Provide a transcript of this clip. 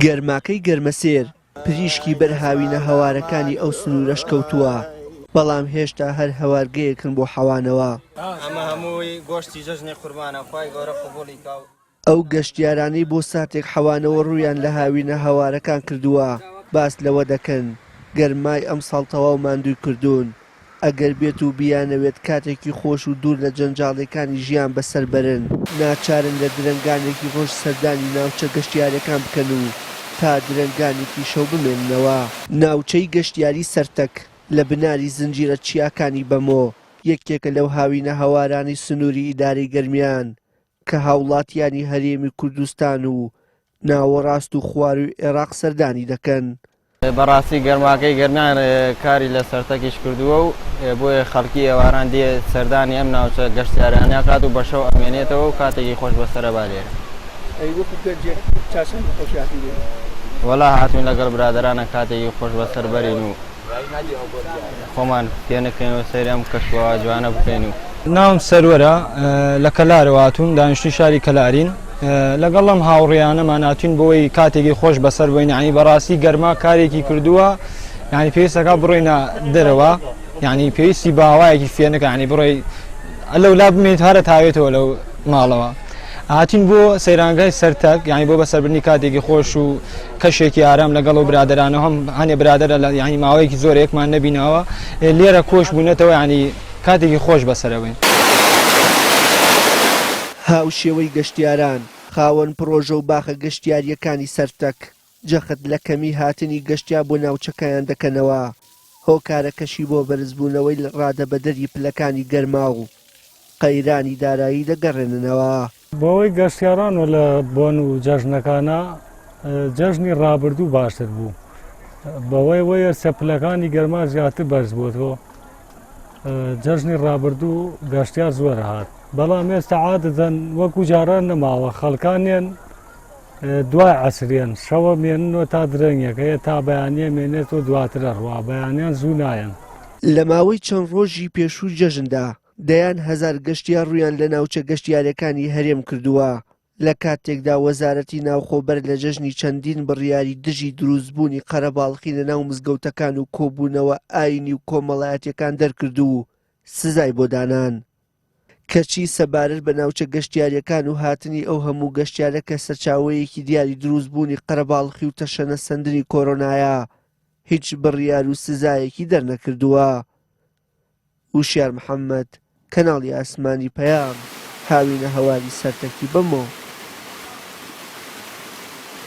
گەرماکەی گەرمەسێر پریشکی بەر هاوینە هەوارەکانی ئەو سنوورەش کەوتووە، بەڵام هێشتا هەر هەوارگەیەکن بۆ حەوانەوە. ئەو گەشتیارانەی بۆ ساتێک حەوانەوە ڕوویان لە هاوینە هەوارەکان کردووە، باس لەوە دەکەن، گەرمای ئەمساڵ تەواو ماندووی کردوون، ئەگەر بێت و بیانەوێت کاتێکی خۆش و دوور لە جەنجاڵیەکانی ژیان بەسەر بەرن، ناچارن لە درەنگانێکی ڕۆژ سەردانی ناوچە گەشتیاریەکان بکەن و تا درەنگانێکی شەو بمێننەوە. ناوچەی گەشتیاری سەرتەک لە بناری زنجیرە چیاکانی بەمۆ، یەکێکە لەو هاوینە هەوارانەی سنووری ئیدارەی گەرمیان کە هاوڵاتیانی هەرێمی کوردستان و ناوەڕاست و خوارووی عێراق سەردانی دەکەن. بەڕاستی گەرماکەی گەرمیان کاری لە سەرتەکیش کردووە و بۆیە خەڵکی ئێواران دێ سەردانی ئەم ناوچە گەشتیارانە کات و بەشەو ئەمێنێتەوە و کاتێکی خۆش بەسەرە با لێرە. ئەی وەکو گەنجێک تا چەند خۆشی هاتووی لێرە؟ وەڵا هاتووین لەگەڵ برادەرانە کاتێکی خۆش بەسەر بەرین و خۆمان فێنکەین و سەیری ئەم کەشوهەوا جوانە بکەین و. ناوم سەروەرە لە کەلارەوە هاتووم دانیشتوی شاری کەلارین لەگەڵ ئەم هاوڕێیانەمان هاتوین بۆی کاتێکی خۆش بەسەر بۆین یعنی بەڕاستی گەرما کارێکی کردووە یعنی پێویستەکە بڕۆینە دەرەوە یعنی پێویستی باوایەکی فێنەکە ینی بڕۆی لەو لا بمێنیت هەرە تاوێتەوە لەو ماڵەوە هاتین بۆ سەیرانگای سەرتەک یعنی بۆ بەسەربردنی کاتێکی خۆش و کەشێکی ئارام لەگەڵ و برادرانە هەم هەنێ برادرە لە یعنی ماوەیەکی زۆرێکمان نەبینەوە لێرە کۆش بوونەتەوە یعنی کاتێکی خۆش بەسەرەوەین. هاوشێوەی گەشتیاران، خاوەن پڕۆژە و باخە گەشتیارییەکانی سەرتەک، جەخت لە کەمی هاتنی گەشتیار بۆ ناوچەکەیان دەکەنەوە، هۆکارەکەشی بۆ بەرزبوونەوەی لەڕادەبەدەری پلەکانی گەرما و قەیرانی دارایی دەگەڕێننەوە. بەوەی گەشتیاران و لە بۆن و جەژنەکانە جەژنی ڕابردوو باشتر بوو بەوەی وەیە سەپلەکانی گەرما زیاتر بەرز بۆتەوە جەژنی ڕابردوو گەشتیار زۆر هات بەڵام ئێستا عادەتەن وەکو جاران نەماوە خەڵکانیان دوای عەسریان شەوە مێننەوە تا درەنگەکەیە تا بەیانە مێنێت و دواترە ڕوا بەیانیان زوو نایەن. لە ماوەی چەند ڕۆژی پێشووی جەژندا دەیان هەزار گەشتیار ڕوویان لە ناوچە گەشتیارییەکانی هەرێم کردووە، لە کاتێکدا وەزارەتی ناوخۆ بەر لە جەژنی چەندین بڕیاری دژی دروستبوونی قەرەباڵخی لەناو مزگەوتەکان و کۆبوونەوە ئایینی و کۆمەڵایەتییەکان دەرکرد و سزای بۆ دانان. کەچی سەبارەت بە ناوچە گەشتیارییەکان و هاتنی ئەو هەموو گەشتیارە کە سەرچاوەیەکی دیاری دروستبوونی قەرەباڵخی و تەشەنەسەندنی کۆرۆنایە، هیچ بڕیار و سزایەکی دەرنەکردووە. وشیار محەمەد، کەناڵی ئاسمانی پەیام، هاوینە هەواری سەرتەکی بەمۆ.